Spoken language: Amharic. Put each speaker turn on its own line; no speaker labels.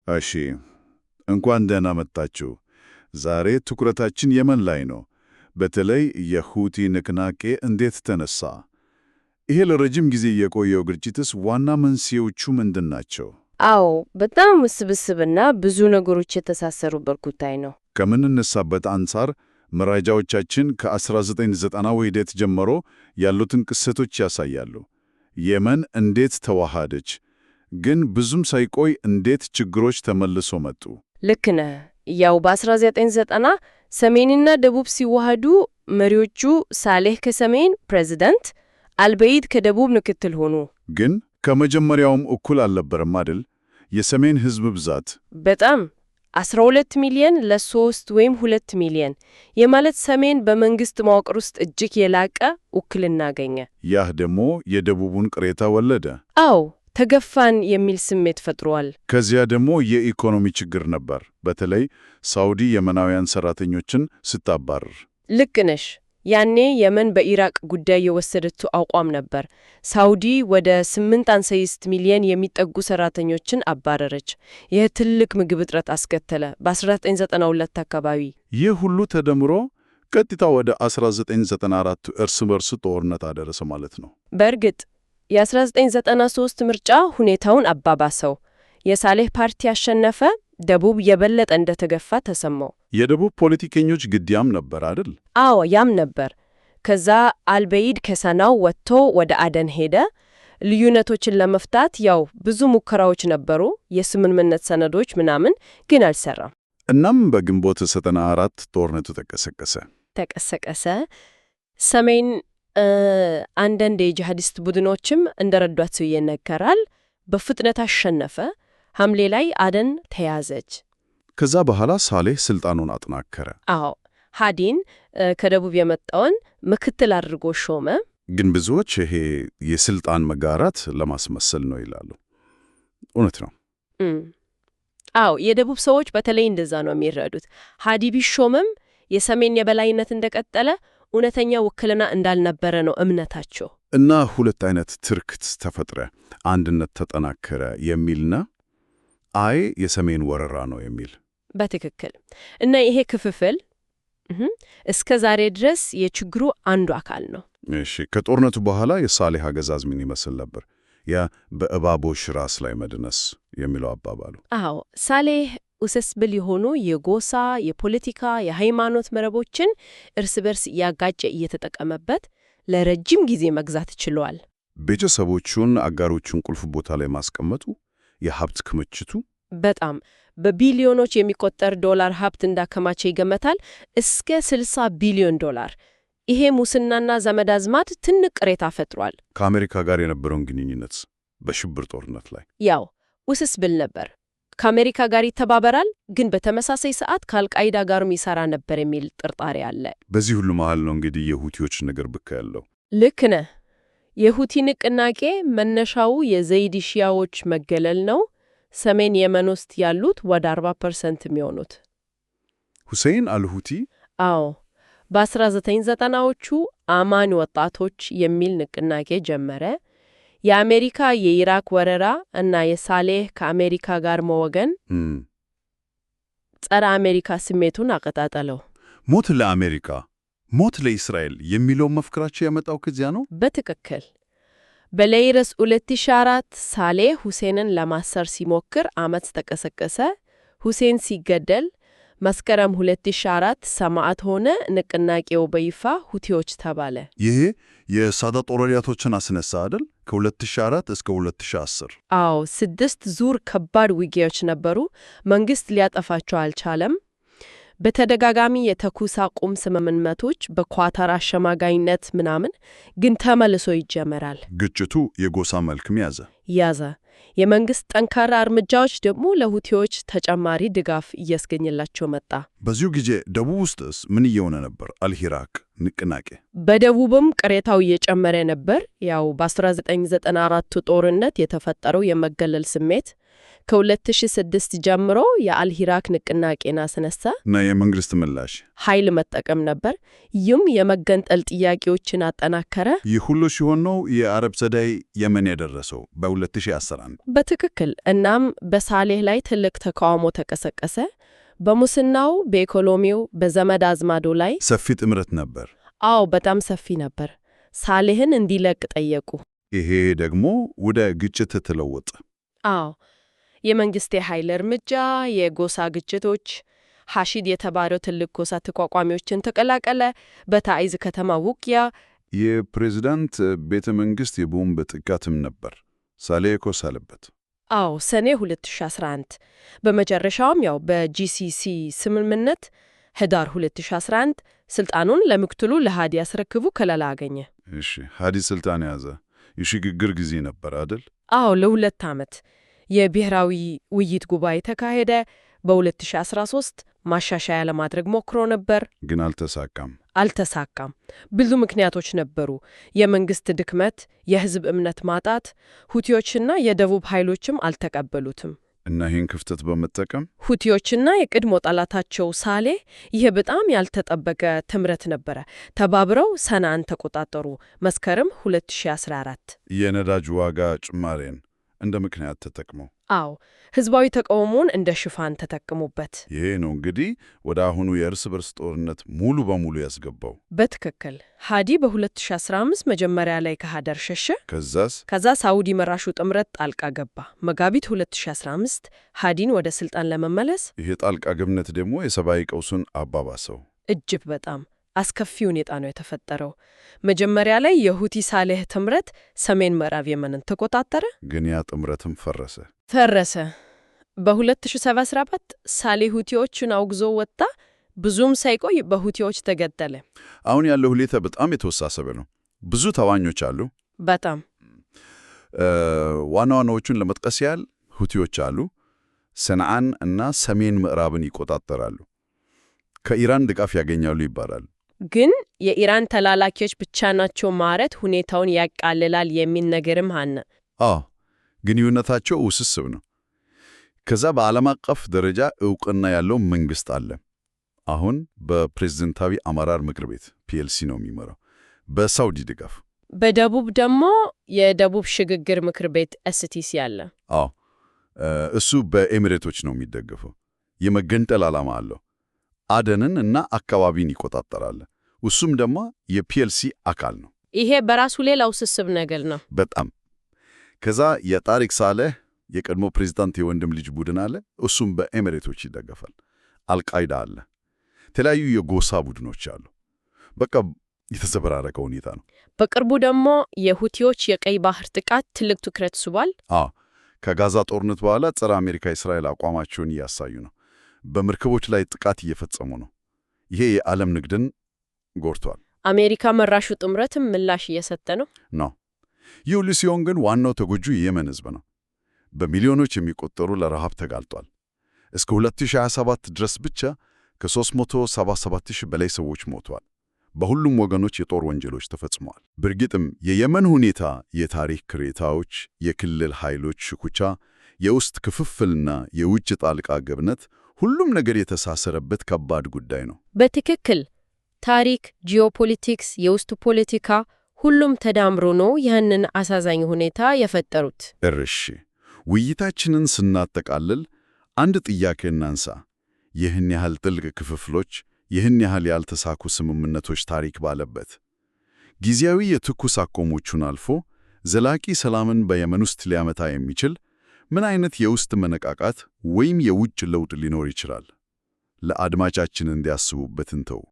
እሺ፣ እንኳን ደህና መጣችሁ። ዛሬ ትኩረታችን የመን ላይ ነው። በተለይ የሁቲ ንቅናቄ እንዴት ተነሳ? ይሄ ለረጅም ጊዜ የቆየው ግጭትስ ዋና መንስኤዎቹ ምንድን ናቸው?
አዎ፣ በጣም ውስብስብና ብዙ ነገሮች የተሳሰሩበት ጉዳይ ነው።
ከምንነሳበት አንጻር መረጃዎቻችን ከ1990 ውህደት ጀምሮ ያሉትን ክስተቶች ያሳያሉ። የመን እንዴት ተዋሃደች? ግን ብዙም ሳይቆይ እንዴት ችግሮች ተመልሶ መጡ?
ልክ ነህ። ያው በ1990 ሰሜንና ደቡብ ሲዋሃዱ መሪዎቹ ሳሌህ ከሰሜን ፕሬዝዳንት፣ አልበይድ ከደቡብ ምክትል ሆኑ።
ግን ከመጀመሪያውም እኩል አልነበረም አይደል? የሰሜን ሕዝብ ብዛት
በጣም 12 ሚሊዮን ለ3 ወይም 2 ሚሊዮን የማለት ሰሜን በመንግስት መዋቅር ውስጥ እጅግ የላቀ ውክልና አገኘ።
ያህ ደግሞ የደቡቡን ቅሬታ ወለደ።
አዎ፣ ተገፋን የሚል ስሜት ፈጥሯል።
ከዚያ ደግሞ የኢኮኖሚ ችግር ነበር። በተለይ ሳውዲ የመናውያን ሰራተኞችን ስታባርር።
ልክ ነሽ። ያኔ የመን በኢራቅ ጉዳይ የወሰደችው አቋም ነበር። ሳውዲ ወደ 8.6 ሚሊዮን የሚጠጉ ሰራተኞችን አባረረች። ይህ ትልቅ ምግብ እጥረት አስከተለ በ1992 አካባቢ።
ይህ ሁሉ ተደምሮ ቀጥታ ወደ 1994 እርስ በርስ ጦርነት አደረሰ ማለት ነው።
በእርግጥ የ1993 ምርጫ ሁኔታውን አባባሰው። የሳሌህ ፓርቲ አሸነፈ። ደቡብ የበለጠ እንደተገፋ ተሰማው።
የደቡብ ፖለቲከኞች ግድያም ነበር አይደል?
አዎ፣ ያም ነበር። ከዛ አልበይድ ከሰናው ወጥቶ ወደ አደን ሄደ። ልዩነቶችን ለመፍታት ያው ብዙ ሙከራዎች ነበሩ፣ የስምምነት ሰነዶች ምናምን፣ ግን አልሰራም።
እናም በግንቦት 94 ጦርነቱ ተቀሰቀሰ።
ተቀሰቀሰ። ሰሜን አንዳንድ የጂሃዲስት ቡድኖችም እንደረዷት ይነገራል። በፍጥነት አሸነፈ። ሐምሌ ላይ አደን ተያዘች።
ከዛ በኋላ ሳሌህ ስልጣኑን አጠናከረ።
አዎ፣ ሃዲን ከደቡብ የመጣውን ምክትል አድርጎ ሾመ።
ግን ብዙዎች ይሄ የስልጣን መጋራት ለማስመሰል ነው ይላሉ። እውነት ነው?
አዎ፣ የደቡብ ሰዎች በተለይ እንደዛ ነው የሚረዱት። ሃዲ ቢሾምም የሰሜን የበላይነት እንደቀጠለ፣ እውነተኛ ውክልና እንዳልነበረ ነው እምነታቸው።
እና ሁለት አይነት ትርክት ተፈጠረ። አንድነት ተጠናከረ የሚልና አይ የሰሜን ወረራ ነው የሚል።
በትክክል። እና ይሄ ክፍፍል እስከ ዛሬ ድረስ የችግሩ አንዱ አካል ነው።
እሺ፣ ከጦርነቱ በኋላ የሳሌህ አገዛዝ ምን ይመስል ነበር? ያ በእባቦች ራስ ላይ መድነስ የሚለው አባባሉ።
አዎ፣ ሳሌህ ውስብስብ የሆኑ የጎሳ፣ የፖለቲካ፣ የሃይማኖት መረቦችን እርስ በርስ እያጋጨ እየተጠቀመበት ለረጅም ጊዜ መግዛት ችሏል።
ቤተሰቦቹን፣ አጋሮቹን ቁልፍ ቦታ ላይ ማስቀመጡ፣ የሀብት ክምችቱ።
በጣም በቢሊዮኖች የሚቆጠር ዶላር ሀብት እንዳከማቸ ይገመታል። እስከ 60 ቢሊዮን ዶላር። ይሄ ሙስናና ዘመድ አዝማድ ትልቅ ቅሬታ ፈጥሯል።
ከአሜሪካ ጋር የነበረውን ግንኙነት በሽብር ጦርነት ላይ?
ያው ውስብስብ ነበር። ከአሜሪካ ጋር ይተባበራል፣ ግን በተመሳሳይ ሰዓት ከአልቃይዳ ጋርም ይሰራ ነበር የሚል ጥርጣሬ አለ።
በዚህ ሁሉ መሃል ነው እንግዲህ የሁቲዎች ነገር ብቅ ያለው።
ልክ ነህ። የሁቲ ንቅናቄ መነሻው የዘይዲ ሺያዎች መገለል ነው። ሰሜን የመን ውስጥ ያሉት ወደ 40% የሚሆኑት።
ሁሴን አልሁቲ።
አዎ፣ በ1990ዎቹ አማን ወጣቶች የሚል ንቅናቄ ጀመረ። የአሜሪካ የኢራቅ ወረራ እና የሳሌህ ከአሜሪካ ጋር መወገን ጸረ አሜሪካ ስሜቱን አቀጣጠለው።
ሞት ለአሜሪካ፣ ሞት ለእስራኤል የሚለው መፈክራቸው የመጣው ከዚያ ነው።
በትክክል። በሌይረስ 2004 ሳሌህ ሁሴንን ለማሰር ሲሞክር አመፅ ተቀሰቀሰ። ሁሴን ሲገደል መስከረም 2004 ሰማዕት ሆነ። ንቅናቄው በይፋ ሁቲዎች ተባለ።
ይሄ የሳዳ ጦርነቶችን አስነሳ አይደል? ከ2004 እስከ 2010።
አዎ፣ 6 ዙር ከባድ ውጊያዎች ነበሩ። መንግስት ሊያጠፋቸው አልቻለም። በተደጋጋሚ የተኩስ አቁም ስምምነቶች በኳታር አሸማጋይነት ምናምን፣ ግን ተመልሶ ይጀመራል።
ግጭቱ የጎሳ መልክም ያዘ።
ያዘ። የመንግስት ጠንካራ እርምጃዎች ደግሞ ለሁቲዎች ተጨማሪ ድጋፍ እያስገኘላቸው መጣ።
በዚሁ ጊዜ ደቡብ ውስጥስ ምን እየሆነ ነበር? አልሂራክ ንቅናቄ።
በደቡብም ቅሬታው እየጨመረ ነበር። ያው በ1994 ጦርነት የተፈጠረው የመገለል ስሜት፣ ከ2006 ጀምሮ የአልሂራክ ንቅናቄን አስነሳ።
እና የመንግስት ምላሽ
ኃይል መጠቀም ነበር። ይህም የመገንጠል ጥያቄዎችን አጠናከረ።
ይህ ሁሉ ሲሆን ነው የአረብ ጸደይ የመን የደረሰው በ2011።
በትክክል። እናም በሳሌህ ላይ ትልቅ ተቃውሞ ተቀሰቀሰ። በሙስናው፣ በኢኮኖሚው፣ በዘመድ አዝማዶ ላይ
ሰፊ ጥምረት ነበር።
አዎ፣ በጣም ሰፊ ነበር። ሳሌህን እንዲለቅ ጠየቁ።
ይሄ ደግሞ ወደ ግጭት ተለወጠ።
አዎ፣ የመንግስት የኃይል እርምጃ፣ የጎሳ ግጭቶች። ሐሺድ የተባለው ትልቅ ጎሳ ተቋቋሚዎችን ተቀላቀለ። በታኢዝ ከተማ ውጊያ።
የፕሬዝዳንት ቤተ መንግስት የቦምብ ጥቃትም ነበር። ሳሌህ ቆሰለበት።
አዎ፣ ሰኔ 2011። በመጨረሻውም ያው በ GCC ስምምነት ህዳር 2011 ስልጣኑን ለምክትሉ ለሃዲ አስረክቡ ከለላ አገኘ።
እሺ፣ ሃዲ ስልጣን ያዘ። የሽግግር ጊዜ ነበር አይደል?
አዎ፣ ለ2 ዓመት የብሔራዊ ውይይት ጉባኤ ተካሄደ። በ2013 ማሻሻያ ለማድረግ ሞክሮ ነበር።
ግን አልተሳካም።
አልተሳካም። ብዙ ምክንያቶች ነበሩ። የመንግስት ድክመት፣ የህዝብ እምነት ማጣት። ሁቲዎችና የደቡብ ኃይሎችም አልተቀበሉትም።
እና ይህን ክፍተት በመጠቀም
ሁቲዎችና የቀድሞ ጠላታቸው ሳሌህ፣ ይህ በጣም ያልተጠበቀ ጥምረት ነበረ፣ ተባብረው ሰንዓን ተቆጣጠሩ። መስከረም 2014።
የነዳጅ ዋጋ ጭማሬን እንደ ምክንያት ተጠቅመው።
አዎ፣ ህዝባዊ ተቃውሞውን እንደ ሽፋን ተጠቅሙበት።
ይሄ ነው እንግዲህ ወደ አሁኑ የእርስ በርስ ጦርነት ሙሉ በሙሉ ያስገባው።
በትክክል። ሃዲ በ2015 መጀመሪያ ላይ ከሀገር ሸሸ።
ከዛስ?
ከዛ ሳውዲ መራሹ ጥምረት ጣልቃ ገባ። መጋቢት 2015 ሃዲን ወደ ስልጣን ለመመለስ።
ይሄ ጣልቃ ገብነት ደግሞ የሰብአዊ ቀውሱን አባባሰው።
እጅግ በጣም አስከፊ ሁኔታ ነው የተፈጠረው። መጀመሪያ ላይ የሁቲ ሳሌህ ጥምረት ሰሜን ምዕራብ የመንን ተቆጣጠረ።
ግን ያ ጥምረትም ፈረሰ።
ፈረሰ። በ2017 ሳሌህ ሁቲዎችን አውግዞ ወጣ። ብዙም ሳይቆይ በሁቲዎች ተገደለ።
አሁን ያለው ሁኔታ በጣም የተወሳሰበ ነው። ብዙ ተዋኞች አሉ።
በጣም።
ዋና ዋናዎቹን ለመጥቀስ ያህል ሁቲዎች አሉ። ሰንዓን እና ሰሜን ምዕራብን ይቆጣጠራሉ። ከኢራን ድጋፍ ያገኛሉ ይባላል።
ግን የኢራን ተላላኪዎች ብቻ ናቸው ማለት ሁኔታውን ያቃልላል የሚል ነገርም አለ።
አዎ፣ ግንኙነታቸው ውስብስብ ነው። ከዛ በዓለም አቀፍ ደረጃ እውቅና ያለው መንግስት አለ። አሁን በፕሬዝደንታዊ አመራር ምክር ቤት PLC ነው የሚመራው፣ በሳውዲ ድጋፍ።
በደቡብ ደግሞ የደቡብ ሽግግር ምክር ቤት STC አለ።
አዎ፣ እሱ በኤሚሬቶች ነው የሚደገፈው። የመገንጠል ዓላማ አለው። አደንን እና አካባቢን ይቆጣጠራል። እሱም ደግሞ የ PLC አካል ነው።
ይሄ በራሱ ሌላ ውስብስብ ነገር ነው።
በጣም። ከዛ የታሪክ ሳሌህ የቀድሞ ፕሬዝዳንት የወንድም ልጅ ቡድን አለ። እሱም በኤሚሬቶች ይደገፋል። አልቃይዳ አለ። የተለያዩ የጎሳ ቡድኖች አሉ። በቃ የተዘበራረቀ ሁኔታ ነው።
በቅርቡ ደግሞ የሁቲዎች የቀይ ባህር ጥቃት ትልቅ ትኩረት ስቧል።
አዎ፣ ከጋዛ ጦርነት በኋላ ጸረ አሜሪካ እስራኤል አቋማቸውን እያሳዩ ነው። በመርከቦች ላይ ጥቃት እየፈጸሙ ነው። ይሄ የዓለም ንግድን ጎድቷል።
አሜሪካ መራሹ ጥምረትም ምላሽ እየሰጠ ነው።
ነው። ይህ ሁሉ ሲሆን ግን ዋናው ተጎጂው የየመን ሕዝብ ነው። በሚሊዮኖች የሚቆጠሩ ለረሃብ ተጋልጧል። እስከ 2027 ድረስ ብቻ ከ377 ሺህ በላይ ሰዎች ሞተዋል። በሁሉም ወገኖች የጦር ወንጀሎች ተፈጽመዋል። በእርግጥም የየመን ሁኔታ የታሪክ ቅሬታዎች፣ የክልል ኃይሎች ሽኩቻ፣ የውስጥ ክፍፍልና የውጭ ጣልቃ ገብነት፣ ሁሉም ነገር የተሳሰረበት ከባድ ጉዳይ ነው።
በትክክል። ታሪክ፣ ጂኦፖለቲክስ፣ የውስጥ ፖለቲካ፣ ሁሉም ተዳምሮ ነው ይህንን አሳዛኝ ሁኔታ የፈጠሩት።
እርሺ፣ ውይይታችንን ስናጠቃልል አንድ ጥያቄ እናንሳ። ይህን ያህል ጥልቅ ክፍፍሎች፣ ይህን ያህል ያልተሳኩ ስምምነቶች ታሪክ ባለበት ጊዜያዊ የተኩስ አቁሞቹን አልፎ ዘላቂ ሰላምን በየመን ውስጥ ሊያመጣ የሚችል ምን አይነት የውስጥ መነቃቃት ወይም የውጭ ለውጥ ሊኖር ይችላል? ለአድማጫችን እንዲያስቡበት እንተው።